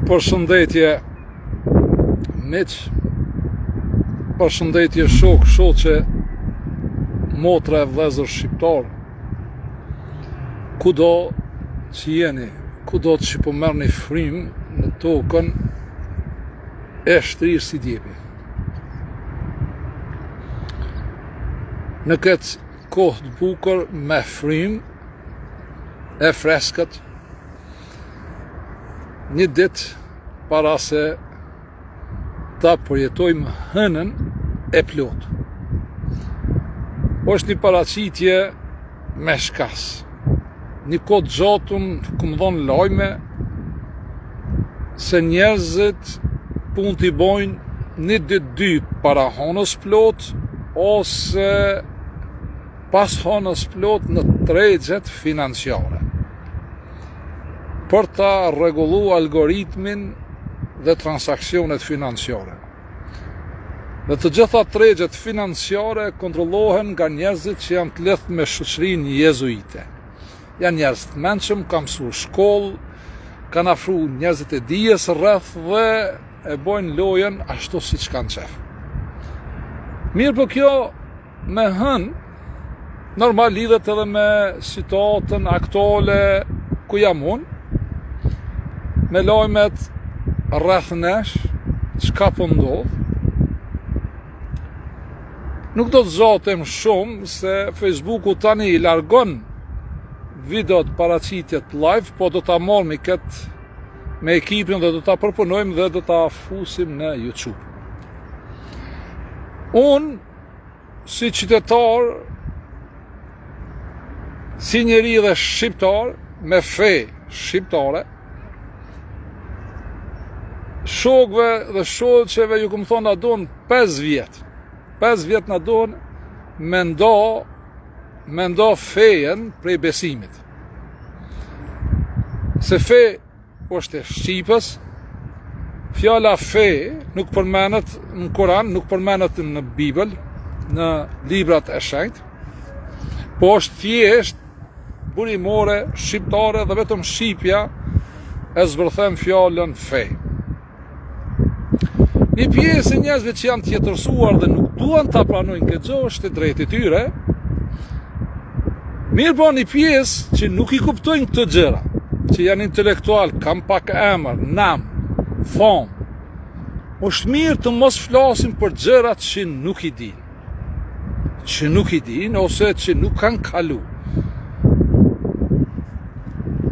Përshëndetje miq, përshëndetje shokë, shoqe, motra e vëllezër shqiptarë. Kudo që jeni, kudo që po merrni frymë në tokën e shtrirë si djepi. Në këtë kohë të bukur me frymë e freskët një ditë para se ta përjetojmë hënën e plotë. Është një paraqitje me shkas. Një kohë të gjatë unë kum dhonë lajme se njerëzit punë t'i bojnë një ditë dy para hanës plotë ose pas hanës plotë në tregjet financiare për ta rregullu algoritmin dhe transaksionet financiare. Dhe të gjitha tregjet financiare kontrollohen nga njerëzit që janë të lidhur me shoqërinë jezuite. Janë njerëz të mençëm, kanë mësu shkollë, kanë afru njerëzit e dijes rreth dhe e bojnë lojën ashtu siç kanë qef. Mirëpo kjo me hënë, normal lidhet edhe me situatën aktuale ku jam unë, me lajmet rreth nesh, çka po ndodh. Nuk do të zgjatem shumë se Facebooku tani i largon videot paraqitjet live, po do ta marrim këtë me ekipin dhe do ta përpunojmë dhe do ta fusim në YouTube. Unë, si qytetar, si njeri dhe shqiptar, me fe shqiptare, shokëve dhe shoqeve ju kom thonë na duhen 5 vjet. 5 vjet na duhen me nda, me nda fejen prej besimit. Se fe është e shqipes, fjala fe nuk përmendet në Kuran, nuk përmendet në Bibël, në librat e shenjtë, po është thjesht burimore shqiptare dhe vetëm shqipja e zbërthen fjalën fe. Një pjesë e njerëzve që janë tjetërsuar dhe nuk duan ta pranojnë këtë gjë është e drejtë e tyre. Mirëpo një pjesë që nuk i kuptojnë këto gjëra, që janë intelektual, kanë pak emër, nam, famë. Është mirë të mos flasim për gjërat që nuk i dinë. Që nuk i dinë ose që nuk kanë kalu.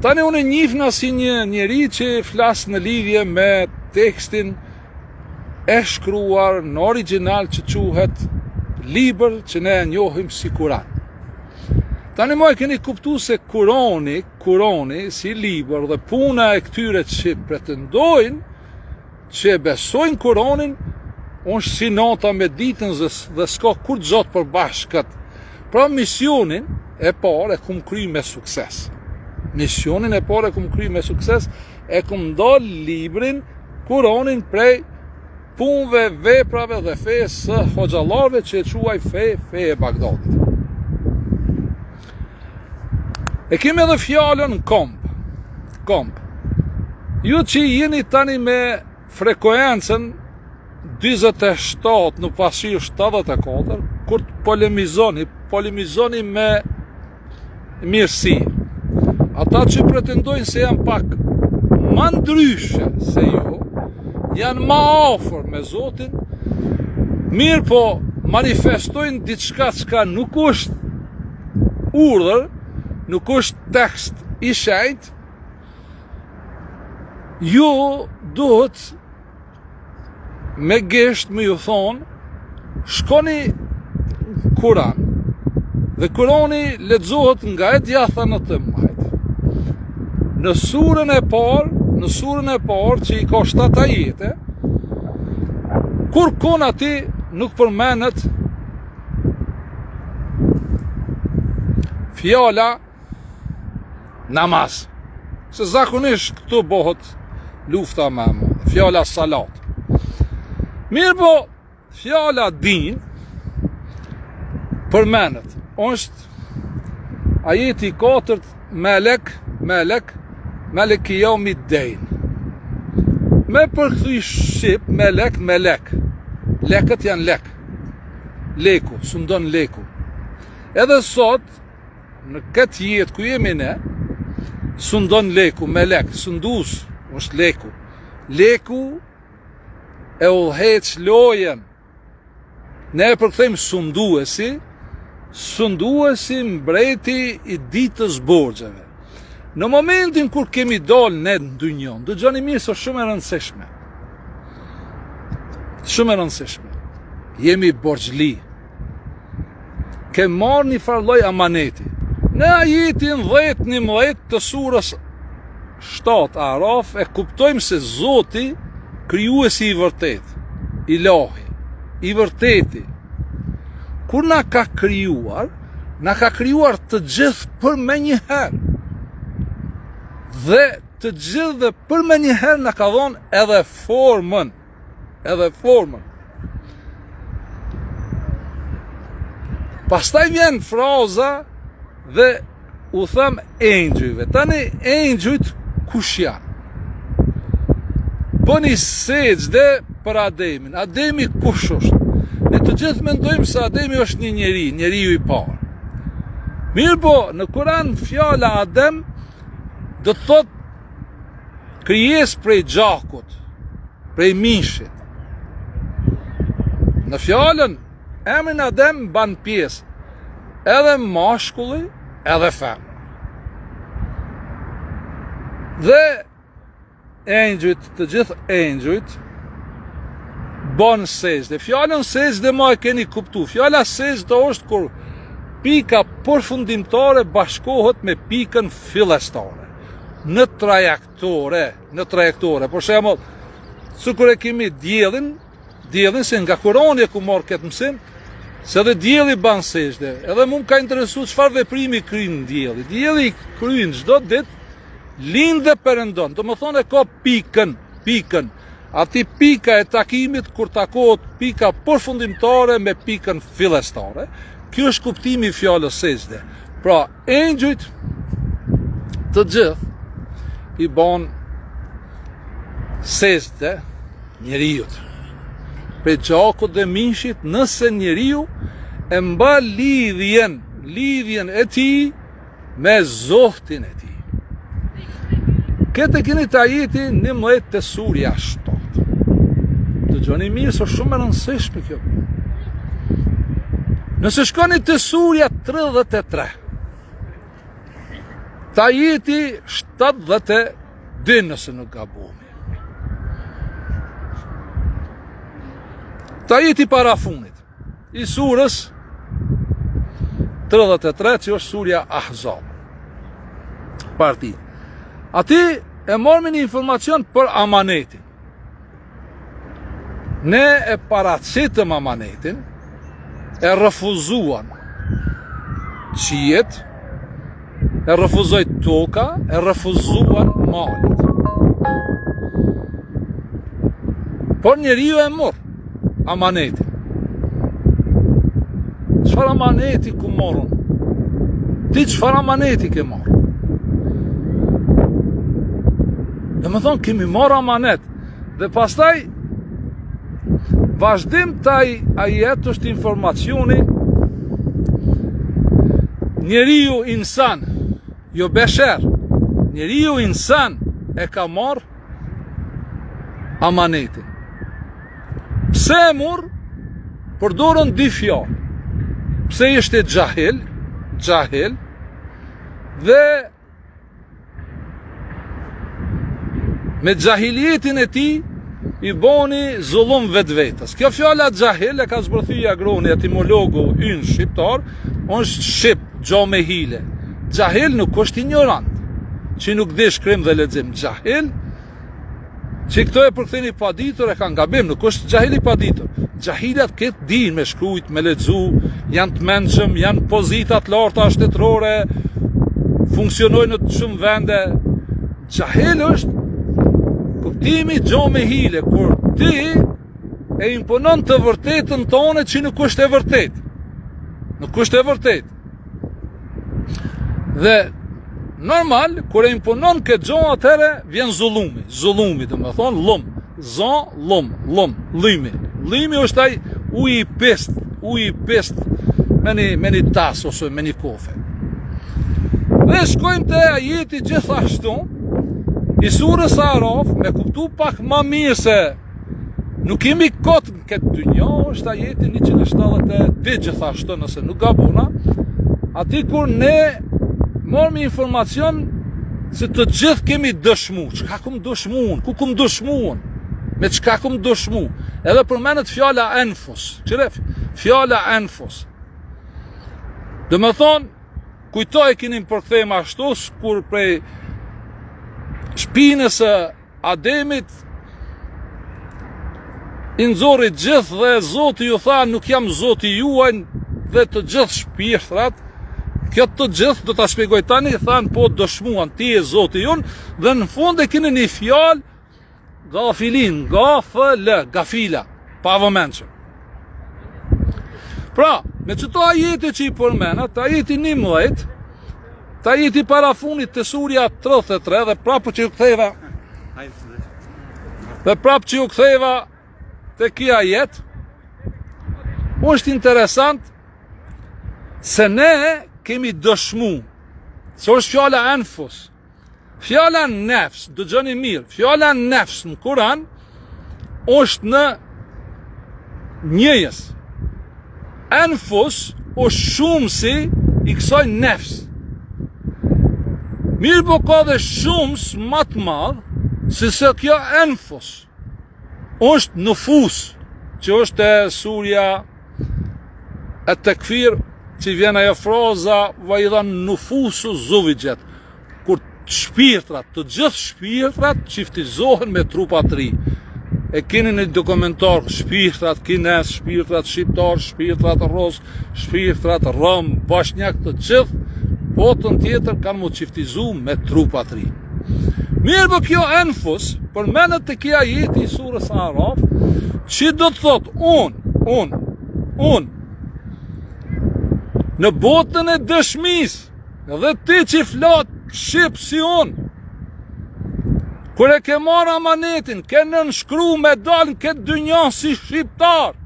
Tani unë e njifna si një njeri që flas në lidhje me tekstin e shkruar në origjinal që quhet libër që ne e njohim si Kuran. Tani mo e keni kuptu se Kurani, Kurani si libër dhe puna e këtyre që pretendojnë që e besojnë Kuranin, është si nata me ditën dhe, dhe s'ka kurgjo të përbashkët. Pra misionin e parë e kum kry me sukses. Misionin e parë e kum kry me sukses, e kum nda librin Kuranin prej punëve, veprave dhe fesë së hoxhallarëve që e quaj fe, fe e Bagdadit. E kemi edhe fjalën komb. Komb. Ju që jeni tani me frekuencën 47 në pasir 74, kur të polemizoni, polemizoni me mirësi. Ata që pretendojnë se janë pak ma ndryshe se ju, janë ma afër me Zotin, mirëpo manifestojnë diçka çka nuk është urdhër, nuk është tekst i shenjtë, ju duhet me gisht me ju thonë, shkoni Kuran, dhe Kurani lexohet nga e djathta në të majtë. Në surën e parë, në surën e parë që i ka 7 ajete, kurkun aty nuk përmendet fjala namaz. Se zakonisht këtu bëhet lufta më e madhe. Fjala salat. Mirëpo, fjala din përmendet. Është ajeti i katërt melek, melek, meleki jeumid-din. Me përkthy shqip, melek, melek. Lekët janë lek. Leku, sundon leku. Edhe sot, në këtë jetë ku jemi ne, sundon leku, melek, sundus, është leku. Leku e udhëheq lojën. Ne e përkthejmë sunduesi, sunduesi mbreti i ditës borxheve. Në momentin kur kemi dalë ne në dynjo, dëgjoni mirë se shumë e rëndësishme. Shumë e rëndësishme. Jemi borxhli. Kem marrë një farë lloj amaneti. Në ajetin 10-11 të surës 7 Araf e kuptojmë se Zoti krijuesi i vërtetë, Ilahi, i vërteti, kur na ka krijuar, na ka krijuar të gjithë përmenjëherë. Dhe të gjithëve përmenjëherë na ka dhonë edhe formën. Edhe formën. Pastaj vjen fraza dhe u thamë engjujve. Tani engjujt kush janë? Bëni sexhde për Ademin. Ademi kush është? Ne të gjithë mendojmë se Ademi është një njeri, njeriu i parë. Mirëpo, në Kuran fjala Adem do të thotë krijesë prej gjakut, prej mishit. Në fjalën Emrin Adem ban pjesë edhe mashkulli edhe femra. Dhe engjujt, të gjithë engjujt bon sexhde. Fjalën sexhde ma e keni kuptu. Fjala sexhde është kur pika përfundimtare bashkohet me pikën fillestare. Në trajektore, në trajektore. Për shembull, sikur e kemi diellin, Diellin se nga Kurani e ku marr këtë mësim, se edhe dielli ban sexhde. Edhe mu më ka interesu çfarë veprimi kryen dielli. Dielli kryen çdo ditë lind dhe perëndon. Domethonë e ka pikën, pikën. Aty pika e takimit kur takohet pika përfundimtare me pikën fillestare. Kjo është kuptimi i fjalës sexhde. Pra, engjujt të gjithë i bon sexhde njeriut. Prej gjakut dhe mishit nëse njeriu e mba lidhjen, lidhjen e tij me Zotin e tij. Këtë e keni te ajeti 11 te surja 7. Dëgjoni mirë, se shumë e rëndësishme kjo. Nëse shkoni te surja 33, te ajeti 72 nëse nuk gabohemi. Te ajeti parafunit i surës 33 që është surja Ahzab. Parti. Aty e marrim një informacion për amanetin. Ne e paraqitëm amanetin, e refuzuan qiejt, e refuzoi toka, e refuzuan malet. Por njeriu e mor amanetin. Çfarë amaneti ku morën? Ti çfarë amaneti ke marrë? Domethonë, kemi marrë amanet. Dhe pastaj, vazhdim te ai ajet është informacioni njeriu insan, jo besher, njeriu insan e ka marrë amanetin. Pse e mur, përdoren dy fjalë. Pse ishte xhahil, xhahil, dhe Me xhahiljetin e tij i boni zullum vetvetes. Kjo fjala xhahil e ka zbërthy Agroni, etimologu ynë shqiptar, është shqip, gjo me hile. Xhahil nuk është injorant, që nuk di shkrim dhe lexim. Xhahil Që këto e përkthejnë i paditur e kanë gabim, nuk është xhahil i paditur. Xhahilat këtë dinë me shkrujt, me lexu, janë të mençëm, janë pozita të larta shtetërore, funksionojnë në shumë vende. Xhahil është kuptimi gjo me hile, kur ti e imponon të vërtetën tone që nuk është e vërtetë. Nuk është e vërtetë. Dhe Normal, kur e imponon këtë gjo, atëherë vjen zullumi. Zullumi, domethonë, llum. Zo, llum, llum, llimi. Llimi është ai uji i pist, uji i pist me një, me një tas ose me një kofe. Dhe shkojmë te ajeti gjithashtu, i surës Araf, me kuptu pak ma mirë se Nuk jemi kot në këtë dynja, është ajeti 172 gjithashtu nëse nuk gabona, aty kur ne morëm informacion se të gjithë kemi dëshmu, çka kum dëshmu unë, ku kum dëshmu unë, me çka kum dëshmu, edhe përmendet fjala enfus, qyre, fjala enfus. Domethonë, kujto e keni përkthim ashtu, kur prej shpinës së Ademit i nxori gjithë dhe Zoti ju tha nuk jam Zoti juaj dhe të gjithë shpirtrat kjo të gjithë do ta shpjegoj tani thanë po dëshmuan ti je Zoti jonë dhe në fund e keni një fjalë gafilin gafël gafila pavëmendshëm pra me qëto ajete që i përmena te ajeti 11 Te ajeti parafunit te surja 33 dhe prapë që ju ktheva dhe prapë që ju ktheva te ky ajet është interesant se ne kemi dëshmu se është fjala enfus Fjala nefs, dëgjoni mirë, fjala nefs në Kur'an është në njëjës. Enfus është shumësi i kësaj nefs. Mirëpo ka dhe shumës ma të madh, se se kjo enfus është nufus, që është te surja Et-Tekvir, që vjen ajo fraza, ve idhen nufusu zuvixhet, kur shpirtrat, të gjithë shpirtrat çiftizohen me trupa të ri. E keni në dokumentar shpirtrat kinez, shpirtrat shqiptar, shpirtrat rus, shpirtrat rom, boshnjak, të gjithë botën tjetër kanë m'u çiftizu me trupa të ri. Mirëpo kjo enfus, përmendet te ky ajeti i surës Araf, që do të thotë, unë, unë, unë, në botën e dëshmisë, dhe ti që flet shqip si unë, kur e ke marrë amanetin, ke nënshkru me dalë në këtë dynja si shqiptar,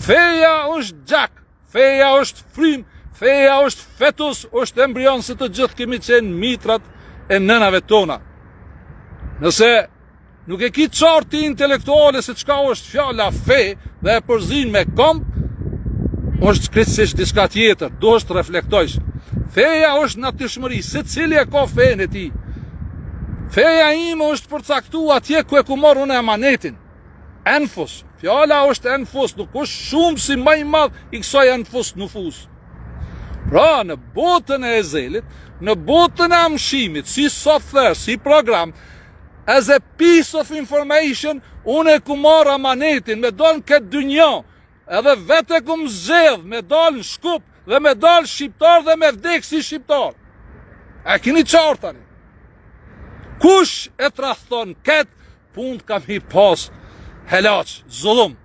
feja është gjak, Feja është frymë, feja është fetus, është embrion se të gjithë kemi qenë mitrat e nënave tona. Nëse nuk e ki qartë ti intelektuale se çka është fjala fe dhe e përzin me komb, është krejtësisht diçka tjetër, duhesh të reflektojsh. Feja është natyrshmëri, secili e ka fenë e tij. Feja ime është përcaktu atje ku e kum marrë unë amanetin. Enfus, fjala është enfus, nuk është shumësi ma i madh i kësaj enfus nufus. Pra, në botën e ezelit, në botën e amshimit, si software, si program, as a piece of information, unë e kum marrë amanetin, me dalë në këtë dynja, edhe vetë e kum zgjedh, me dalë në Shkup, dhe me dalë shqiptar dhe me vdek si shqiptar. A keni qartë tani? Kush e tradhton këtë, Punt ka mi pas helaq, zullum,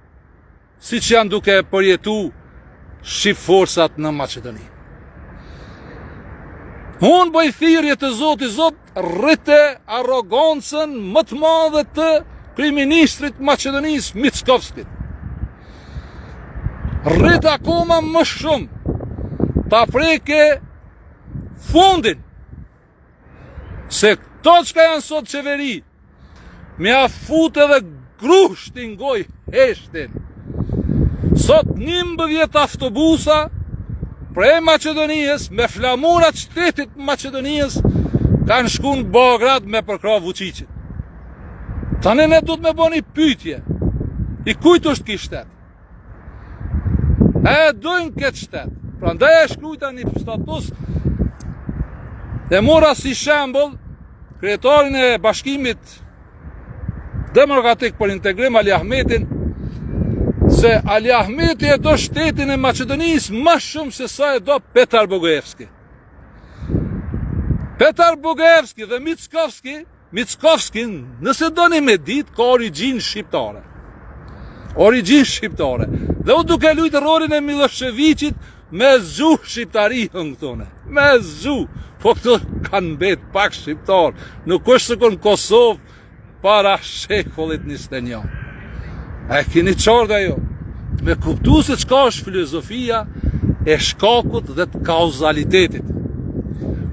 siç janë duke përjetu shqipfolësat në Maqedoni. Unë bëj thirrje te Zoti, Zot, rrite arrogancën më të madhe të kryeministrit Maqedonisë, Mickovskit. Rrite akoma më shumë, ta preke fundin, Se këto çka janë sot qeveri, me ia fut edhe grushtin n'gojë heshtin. Sot 11 autobusa prej Maqedoniës me flamurat e shtetit Maqedoniës kanë shku në Beograd me përkrah Vučićin. Tani ne duhet me bo një pytje. I kujt është ky shtet? E dojnë këtë shtet. Prandaj e shkrujta një status dhe mora si shembull kryetarin e Bashkimit Demokratik për Integrim Ali Ahmetin se Ali Ahmeti e do shtetin e Maqedonisë më shumë se sa e do Petar Bogujevski. Petar Bogujevski dhe Mickovski Mickovski, nëse doni me ditë, ka origjinë shqiptare. Origjinë shqiptare. Dhe u duke lujtë rolin e Millosheviqit, Me zgju shqiptarinë këtu ne. Me zgju. Po këtu kanë mbet pak shqiptar. Nuk është sikur në Kosovë para shekullit 21. A e keni qartë ajo? Me kuptu se çka është filozofia e shkakut dhe të kauzalitetit.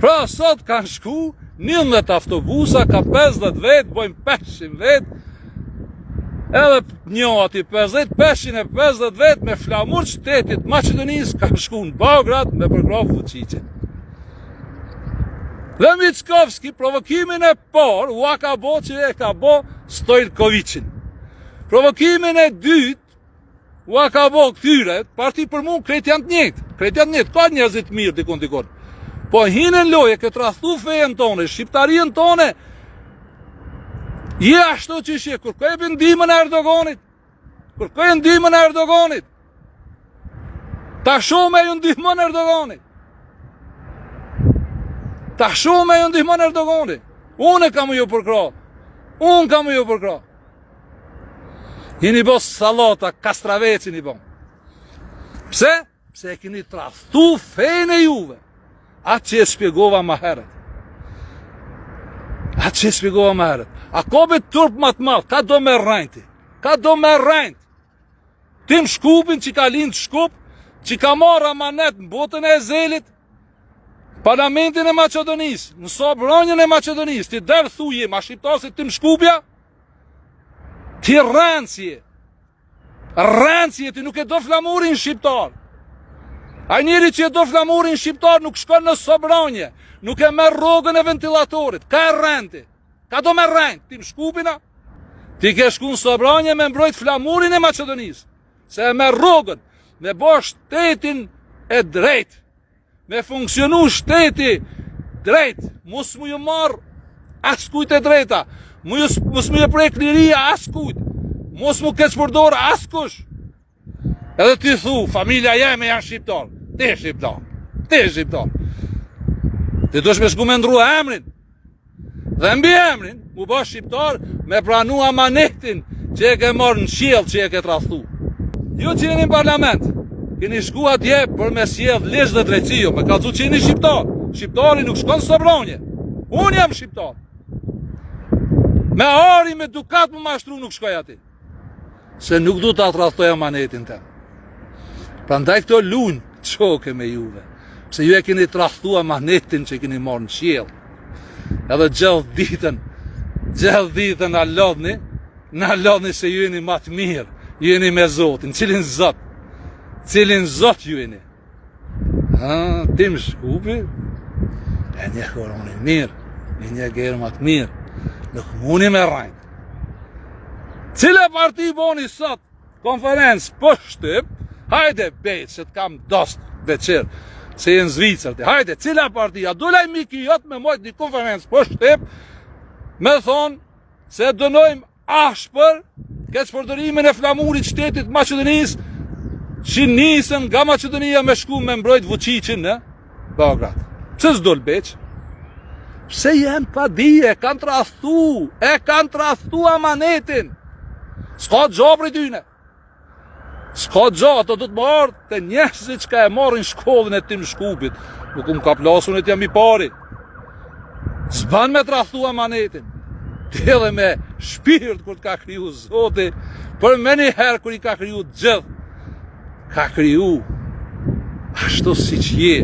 Pra, sot kanë shku 11 autobusa, ka 50 vetë, bojnë 500 vetë, edhe një aty 50, 550 vetë me flamur shtetit Maqedonisë kanë shku në Beograd me përkrah Vučićin. Dhe Mickovski provokimin e parë ua ka bo që e ka bo Stojlkoviqin. Provokimin e dytë ua ka bo këtyre, parti për mu krejt janë të njëjtë, krejt janë të njëjtë, ka njerëz të mirë dikun dikun. Po hinë në lojë, ke tradhtu fejën tonë, shqiptarinë tonë, je ashtu që ishe, kërkoje ndihmën e Erdoganit, kërkoje ndihmën e Erdoganit, Ta shumë e ju ndihmon Erdogani. Ta shumë e ju ndihmon Erdogani. Unë e kam ju përkrah. Unë kam ju përkrah. Jeni bo sallata, kastravec jeni bo. Pse? Pse e keni tradhtu fenë e juve. Atë që e shpjegova ma herët. Atë që e shpjegova ma herët. A ka be turp ma të madh? Ka do me rrejt ti? Ka do me rrejt? Tim Shkupin që ka lindë Shkup, që ka marrë amanet në botën e Ezelit, Parlamentin e Maqedonisë, në Sobranjen e Maqedonisë, ti del thu je, ma shqiptar se Tim Shkupja, ti rrenc je, rrenc je, ti nuk e do flamurin shqiptar. Ai njeri që e do flamurin shqiptar nuk shkon në Sobranje, nuk e merr rrogën e ventilatorit, ka e rren ti. Ka do me rrejt, Tim Shkupin a? Ti ke shku në Sobranje me mbrojt flamurin e Maqedonisë, se e merr rrogën, me bo shtetin e drejt, me funksionu shteti drejt, mos mu ju marr askujt e drejta, mos mu ju prek liria askujt, mos mu keqpërdor askush. Edhe ti thu, familja jeme janë shqiptar. Ti je shqiptar. Ti je shqiptar. Ti dush me shku me ndrru emrin. Dhe mbi emrin, mu ba shqiptar me pranu amanetin që e ke marrë në qiell që e ke tradhtu. Ju që jeni në parlament, keni shku atje për me sjell ligj dhe drejtësi, jo, me kallzu që jeni shqiptar. Shqiptari nuk shkon n'Sobranje. Unë jam shqiptar. Me ari, me dukat me mashtru nuk shkoj aty. Se nuk du ta tradhtoj amanetin tem. Prandaj këto lujnë qoke me juve. Pse ju e keni tradhtu amanetin që keni marrë në qiell. Edhe gjithë ditën, gjithë ditën na lodhni, na lodhni se ju jeni ma të mirë, ju jeni me Zotin, cilin Zot, cilin Zot ju jeni. Ha, Tim Shkupi, e njeh Kuranin mirë, e njeh germat mirë, nuk muni me rrejt. Cila parti boni sot konferencë për shtyp, hajde bejt, se të kam dost Beqir, se je në Zvicër ti, hajde, cila parti, a dul ai miki jot me mojt një konferencë për shtyp, me thonë, se dënojmë ashpër keqpërdorimin e flamurit shtetit Maqedonisë që nisën nga Maqedonia me shku me mbrojt Vučićin në Beograd. Pse s'dol Beq? Pse janë pa dije, e kanë tradhtu, e kanë tradhtu amanetin. S'ka gjo prej tyne. S'ka gjo, ato do të më ardhë te njerëzit çka e marrin shkollën e Tim Shkupit. Nuk um ka plasur unë jam i pari. S'ban me tradhtu amanetin. Ti edhe me shpirt kur të ka kriju Zoti, për menjëherë kur i ka kriju të gjithë, ka kriju ashtu siç je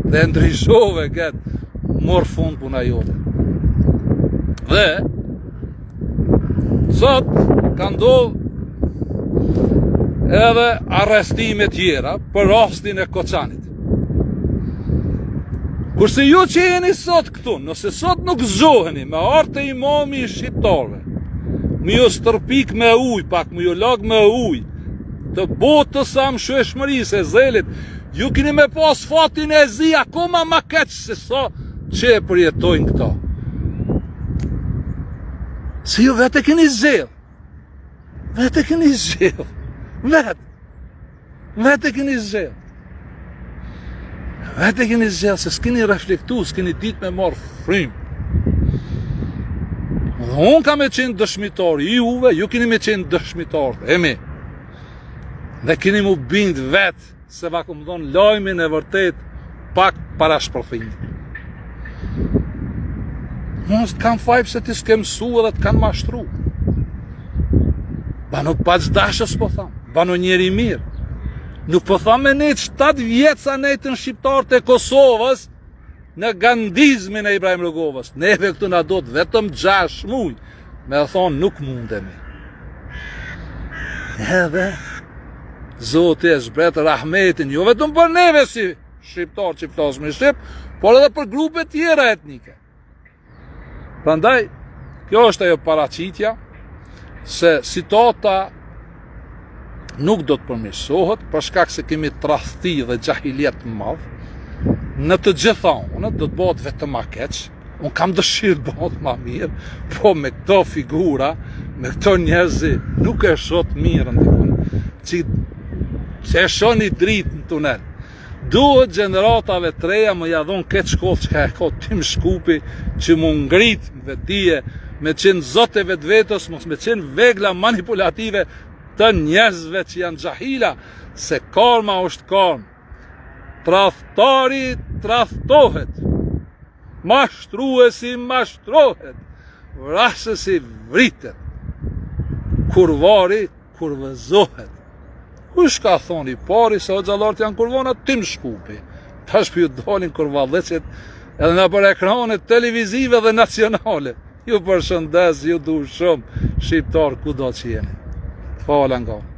dhe e ndryshove këtë, mor fund puna jote. Dhe, Sot ka ndodhë edhe arrestime tjera për rastin e Koçanit. Kurse ju që jeni sot këtu, nëse sot nuk zgjoheni me ardhë te imami i shqiptarve, me ju stërpik me uj, pak me ju lag me uj, të botës së amshueshmërisë ezelit, ju kini me pas fatin e zi akoma ma keq se sa që e përjetojnë këta. Se ju vetë e keni zgjedh. Vetë e keni zgjedh. Vetë. Vetë e keni zgjedh. Vetë e keni zgjedh se s'keni reflektu, s'keni ditë me marrë frymë. Dhe unë kam me qenë dëshmitar i juve, ju keni me qenë dëshmitar e mi. Dhe keni mu bind vetë. se va kom dhonë lajmin e vërtet pak para shpërthimit. Unë s'të kam faj pse ti s'ke mësu edhe të kanë mashtru. Banu paqdashës po tham, banu njeri i mirë. Nuk po tham me nejtë 7 vjet sa nejtën shqiptarët e Kosovës në gandizmin e Ibrahim Rugovës. Neve këtu na duhet vetëm 6 muj, me thonë nuk mundemi. Edhe Zoti e zbret rahmetin, jo vetëm për neve si shqiptar që flasim shqip, por edhe për grupe tjera etnike. Prandaj, kjo është ajo paraqitja se situata nuk do të përmirësohet për shkak se kemi tradhti dhe xhahilijet të madh. Në të gjitha anët do të bëhet vetëm ma keq. Unë kam dëshirë të bëhet ma mirë, po me këto figura, me këto njerëz nuk e shoh të mirën dikun. Që, që e shoh një dritë në tunel. Duhet gjeneratave të reja me ja dhonë këtë shkollë çka e ka Tim Shkupi që m'u ngrit në vetëdije, me qenë zot e vetvetes, mos me qenë vegla manipulative të njerëzve që janë xhahila, se karma është karmë. Tradhtari tradhtohet, mashtruesi mashtrohet, vrasësi vritet, kurvari kurvëzohet. Kush ka thonë i pari se hoxhallarët janë kurvona, Tim Shkupi. Tash po ju dalin kurvallëqet edhe nëpër ekranet televizive dhe nacionale. Ju përshëndes, ju du shumë, shqiptar kudo që jeni. Të fala nga unë.